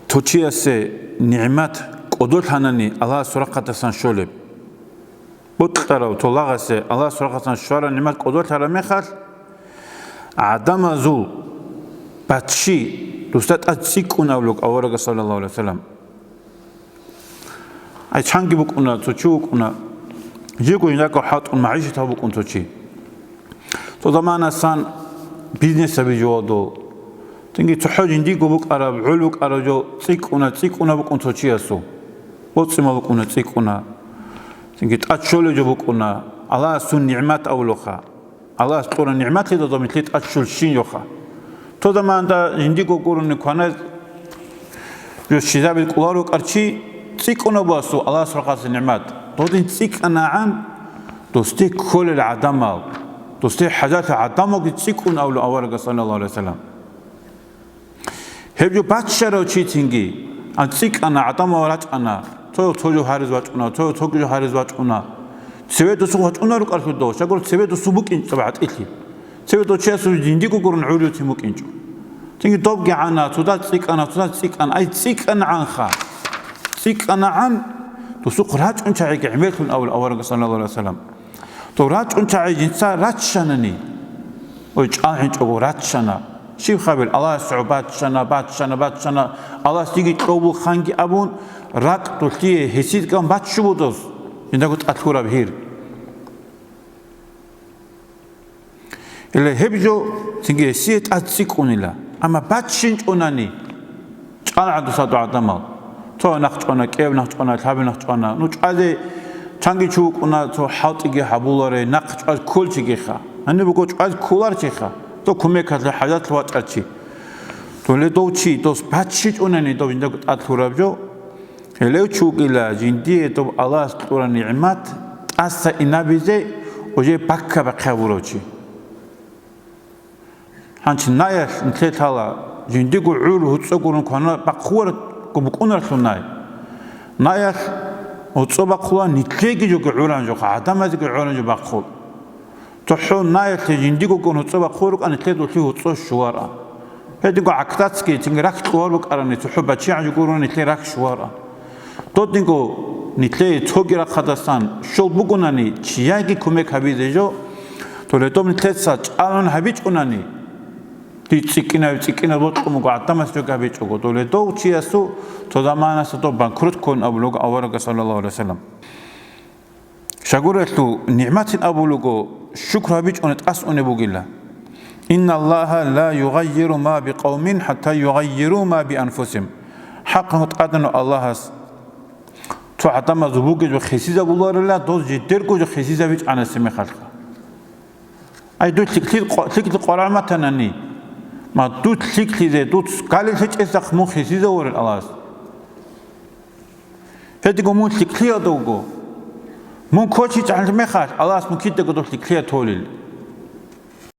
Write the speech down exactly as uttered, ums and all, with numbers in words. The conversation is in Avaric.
Цо чиясе нигӀмат кӀодолъанани Аллагьасул рахъатасан щолеб. Бокьарав цо лагъасе Аллагьасул рахъатасан щвараб нигӀмат кӀодолъараб мехалъ, гӀадамазул баччи досда тӀад цӀикӀкӀун абулеб аварагас, саллаллагьу гӀалайгьи вассалам. Ай, чанги букӀуна, цо чи вукӀуна, жего жиндаго хӀалтӀун магӀишат гьаб букӀун цо чи. Цо заманасан бизнесаби жо гьадул. Цинги цохӀо жиндиго букӀараб, гӀол букӀараб жо цӀикӀкӀуна, цӀикӀкӀуна букӀун цо чиясул. БоцӀи-мал букӀуна, цӀикӀкӀуна. Цинги тӀад щолеб жо букӀуна. Аллагьасул нигӀмат авлуха. Аллагьас кьураб нигӀматлъидал доб нилъее тӀад щолщинха. Цо заманда жиндиго гурони кванай жо щизабил кӀоларев вукӀарав чи цӀикӀкӀуна буго Аллагьасул рахъалъа нигӀмат. Додин цӀикӀкӀанагӀан досде кколел гӀадамал, досде хӀажалъул гӀадамалги цӀикӀкӀун абулеб аварагас, саллаллагьу гӀалайгьи вассалам. Гьеб жо баччарав чи цинги, а, цӀикӀкӀана, гӀадамал рачӀана, цо, цо жо гьариз вачӀуна, цо, цоги жо гьариз вачӀуна. Цеве досухъ вачӀунаро кӀалъудав, щайгурелъул цеве досу букӀинчӀо гьатӀилъи. Цеве дов чиясул жиндиго гурун гӀурулъин букӀинчӀо. Цинги добги гӀана, цода цӀикӀкӀана, цода цӀикӀкӀана, ай цӀикӀкӀанагӀанха. ЦӀикӀкӀанагӀан досухъ рачӀун чагӀиги гӀемерлъун абулеб аварагас, саллаллагьу гӀалайгьи вассалам. Дов рачӀун чагӀи жинца раччанани, ой, чӀалгӀинчӀого раччана. Щиб хабар, Аллагьас гӀо баччана, баччана, баччана, Аллагьас диги кьобул ханги абун, ракӀ долъие гьесидган баччу будос, жиндаго тӀад лъураб гьир. Гьеле гьеб жо цинги гьесие тӀад цӀикӀкӀунила, амма баччинчӀонани, ЧӀалгӀадусадул гӀадамал. Цо нахъ чӀвана, кӀияб нахъ чӀвана, лъабаб нахъ чӀвана. Ну, чӀвазе чанги чи вукӀуна, цо хӀалтӀиги гьабуларей, нахъ чӀваз кколчигиха. Гьаниб буго чӀваз кколарчиха, цо кумекалъе хӀажалъ вачӀарчи. Доле дов чи, дос баччичӀунани дов жиндаго тӀад лъураб жо, гьелев чи вукӀила, жиндие доб Аллагьас кьураб нигӀмат тӀаса инабизе уже баккабахъе гьабурав чи. Гьанчи наялъ нилъе лъала, жиндиго гӀур гьуцӀо гурун квана бахъуларго букӀунарлъун най. Наялъ гьуцӀо бахъула нилъеги жоги гӀуран жо, гӀадамазеги гӀуран жо бахъул. ЦохӀо наялъе жиндиго гурун гьуцӀо бахъул рукӀа нилъе долъи гьуцӀо щуларан. Гьединго гӀакдацги цинги рахь кьугьар букӀарани, цохӀо бачигӀан жо гурун нилъе рахь щуларан. Додинго нилъее цоги рахъадасан щол бугонани, чияги кумек гьабизе жо, толедоб нилъеца чӀалгӀун гьабичӀунани, дир цӀикӀкӀинав-цӀикӀкӀинав бокьун буго, гӀадамас жоги гьабичӀого, толедов чиясул цо заманасда доб банкрот ккун абулеб аварагас, саллаллагьу гӀалайгьи вассалам. Щайгурелъул нигӀматин абулего, шукр гьабичӀони тӀас унеб бугила. Инналлагьа ла югъаййиру ма бикъавмин хӀатта югъаййиру ма бианфусихим. ХӀакъ гьутӀадана Аллагьас, цо гӀадамазул бугеб жо хисизабуларила, доз жидерго жо хисизабичӀанасе мехалъха. Ай, дур лъикӀлъи-, къо-, лъикӀлъи къварагӀматанани, ма дур лъикӀлъизе, дуц галил гьечӀесахъ мун хисизавурел Аллагьас. Гьединго мун лъикӀлъиялда вуго. Мун кочичӀеб мехалъ, Аллагьас мун кидаго доб лъикӀлъиялъ толел.